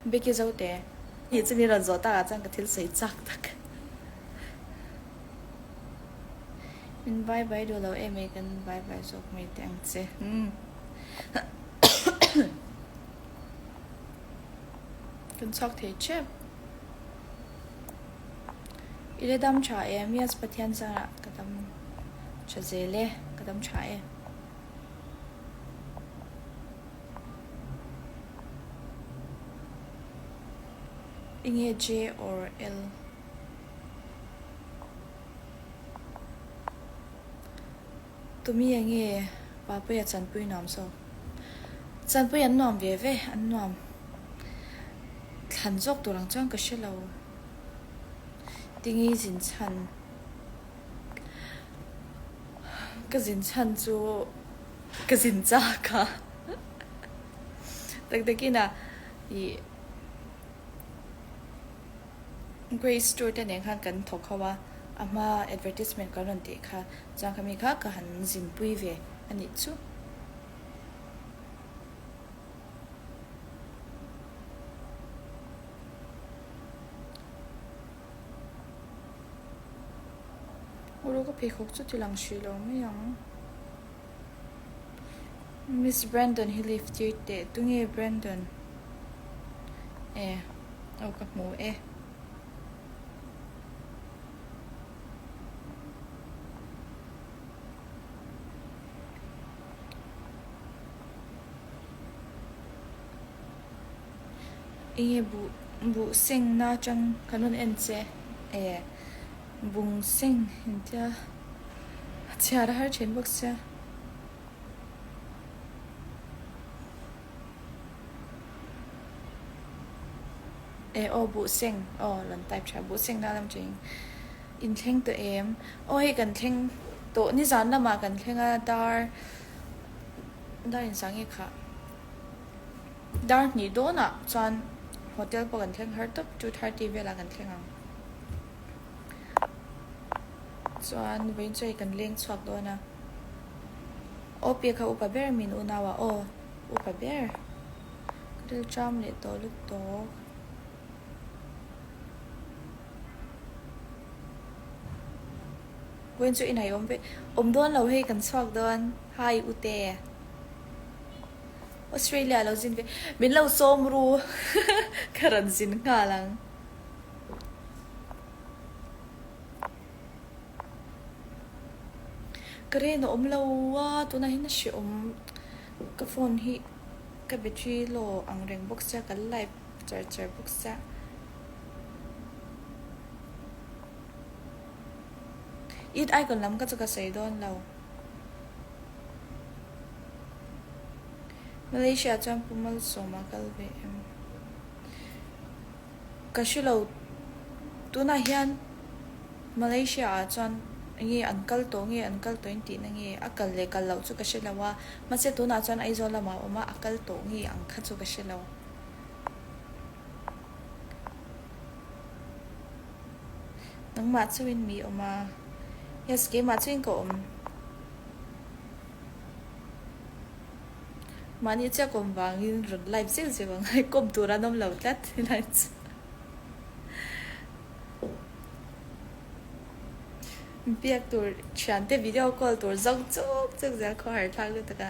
Becky Zote, Nih chu min rawn zawh takah chuan ka thil sawi chak tak. Min bye bye duh lo em e, kan bye bye zawk mai teh ang che. Kan chhuak thei tep. I la dam tha em? Yes, Pathian zarah ka dam tha zel e, ka dam tha e. Enge J or L? Tumi enge Papuia chanpui nuam zawk? Chanpui an nuam ve ve, an nuam thlan zawk tur ang chuan ka hre lo. Tingi zin chhan ka zin chhan chu. Ka zin chak a, tak takin a ih Grace tour te nen khan kan thawk ho a, a hma advertisement kan rawn tih kha chuan khami kha ka han zinpui ve a nih chu. Uru ka pheikhawk chu ti lang hrih lo mai ang. Miss Brandon hi lift tir teh tunge Brandon e aw ka hmu e. Enge buh buh seng na atang kan rawn en che e bung seng intia a chhiar a har thin bawk sia. E aw buh seng aw rawn type tha buh seng na lam thin in thleng tawh em aw hei kan thleng tawh nizan lamah kan thleng a dar dar inzah nge khah. Dar hnih dawnah chuan hotel pawh kan thleng har tawp, 2:30 velah kan thleng ang. Chuan vawiin chu hei kan leng chhuak dawn a. Aw pi kha upa ber min unau a, aw upa ber. Ka ril ṭam leh tawh lutuk. Vawiin chu inah i awm ve, awm dawn lo hei kan chhuak dawn, hi ute. Australia lo zin ve min lo sawm ru ka rawn zin nghal ang. Ka rain a awm lo a tunah hian a hrehawm ka phone hi ka battery low ang reng bawk sia ka live char char bawk sia. It icon lam ka chu ka sawi dawn lo. Malaysia chuan Pu Malsawma kal ve em? Ka hre lo, tunah hian Malaysia ah chuan enge an kal tawh nge an kal tawh in tihna nge a kal leh kal loh chu ka hre lo a, mahse tunah chuan Aizawl lamah a awm a, a kal tawh nge ang kha chu ka hre lo. Nangmah chuin mi awm a? Yes, keimah chuin ka awm. Mahni chiah kawm vangin rawn live zeuh zeuh ang a, kawm tur an awm lo tlat helai chu. Biak tur thiante video call tur zawng chuk chuk zel khaw harh thlak lutuk a.